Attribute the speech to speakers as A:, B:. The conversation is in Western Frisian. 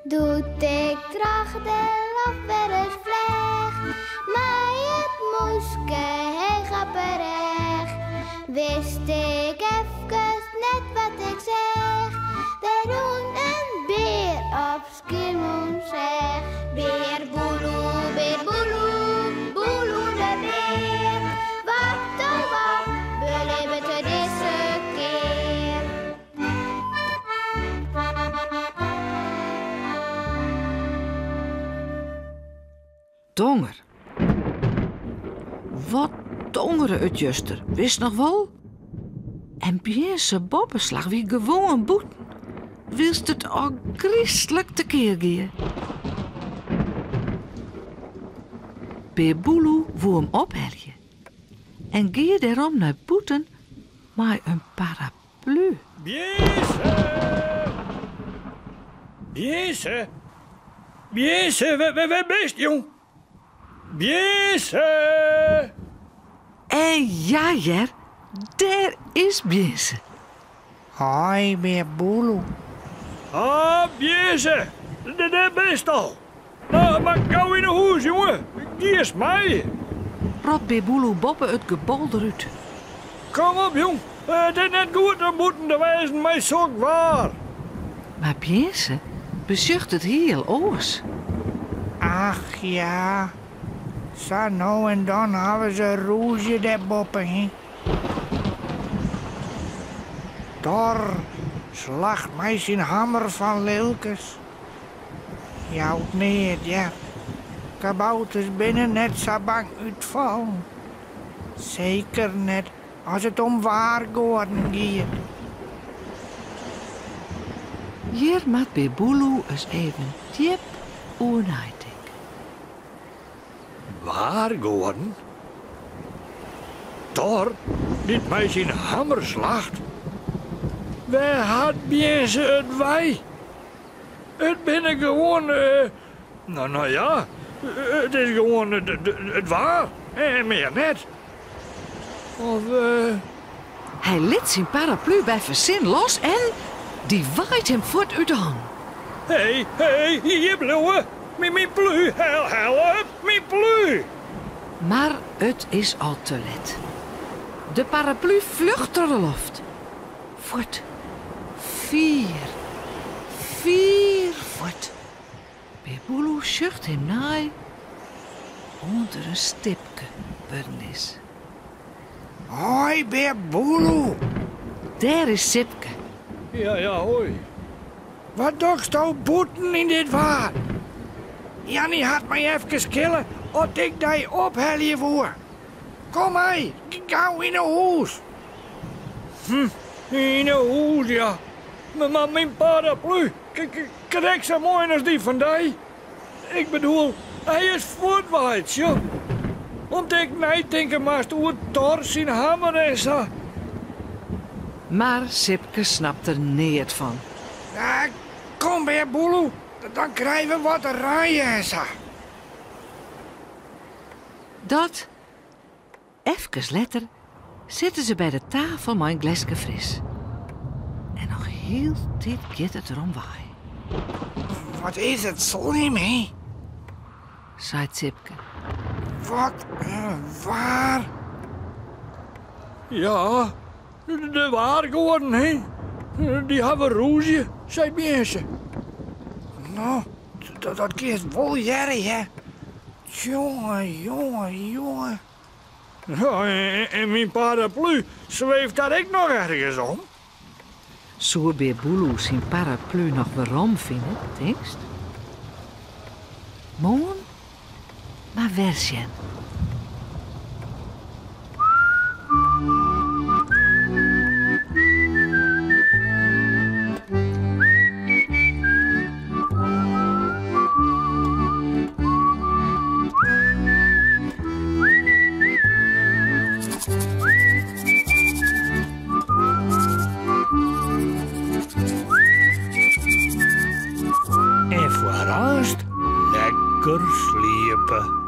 A: Doe't ik troch de loft wer ris fleach, mei it mûske heech op 'e rêch, wist ik efkes net wat ik seach. Der rûn in bear op Skiermûntseach. Bear Boeloe, bear Boeloe, Boeloe de bear. Wat oh wat belibbet er dizze kear?
B: Tonger. Wat tongere it juster, witst noch wol? En Bjinse Boppeslach wie gewoan bûten, wylst it ôfgryslik tekear gie. Bear Boeloe woe him ophelje en gie dêrom nei bûten mei in paraplu.
C: Bjinse! Bjinse! Bjinse, wêr bist, jong? Bjinse!
B: En ja hear, dêr is Bjinse.
D: Hoi, Bear Boeloe.
C: Ah, Bjinse, dêr bist al. No, mar gau yn 'e hûs, jonge. Giest mei?
B: Ropt Bear Boeloe boppe it gebolder út.
C: Kom op, jong. It is net goed om bûten te wêzen mei sok waar.
B: Mar Bjinse besjocht it hiel oars.
D: Ach ja, sa no en dan hawwe se rûzje dêr boppe, hin. Thor slacht mei syn hammer fan lilkens. Jout neat, hear. Kabouters binne net sa bang útfallen. Seker net as it om waargoaden giet.
B: Hjir moat Bear Boeloe ris even djip oer neitinke.
C: Waargoaden? Thor dy't mei syn hammer slacht? Wêr hat Bjinse it wei? It binne gewoan, no no ja, it is gewoan it waar en mear net. Of.
B: Hy lit syn paraplu by fersin los en dy waait him fuort út de hannen.
C: Hé, hé, hjir bliuwe! Myn plu, help, myn plu!
B: Mar it is al te let. De paraplu fljocht troch de loft. Fuort. Fier. Fier fuort. Bear Boeloe sjocht him nei oant er in stipke wurden is.
D: Hoi, Bear Boeloe.
B: Dêr is Sipke.
C: Ja, ja, hoi.
D: Wat dochsto bûten yn dit waar? Janny hat my efkes skille oft ik dy ophelje woe. Kom mei, gau yn 'e hûs.
C: Hm, yn 'e hûs, ja. Mar myn paraplu, krekt sa moai as dy fan dy. Ik bedoel, hy is fuortwaaid, sjoch. Om't ik neitinke moast oer Thor syn hammer en sa.
B: Mar Sipke snapt der neat fan.
D: Kom, Bear Boeloe, dan krije we wat ranje en sa.
B: Dat Efkes letter sitte se by de tafel mei in gleske fris. En noch hieltyd giet it derom wei.
D: Wat is it slim, hè?
B: Seit Sipke.
D: Wat in waar!
C: Ja, de waargoaden, hè? Dy hawwe rûzje, seit Bjinse.
D: No, dat kinst wol hearre, hear. Jonge, jonge, jonge.
C: Ja, en myn paraplu sweeft daar ek noch ergens om.
B: Soe Bear Boeloe syn paraplu noch werom fine, tinkst? Moarn mar wer sjen.
C: En foar aanst lekker sliepe.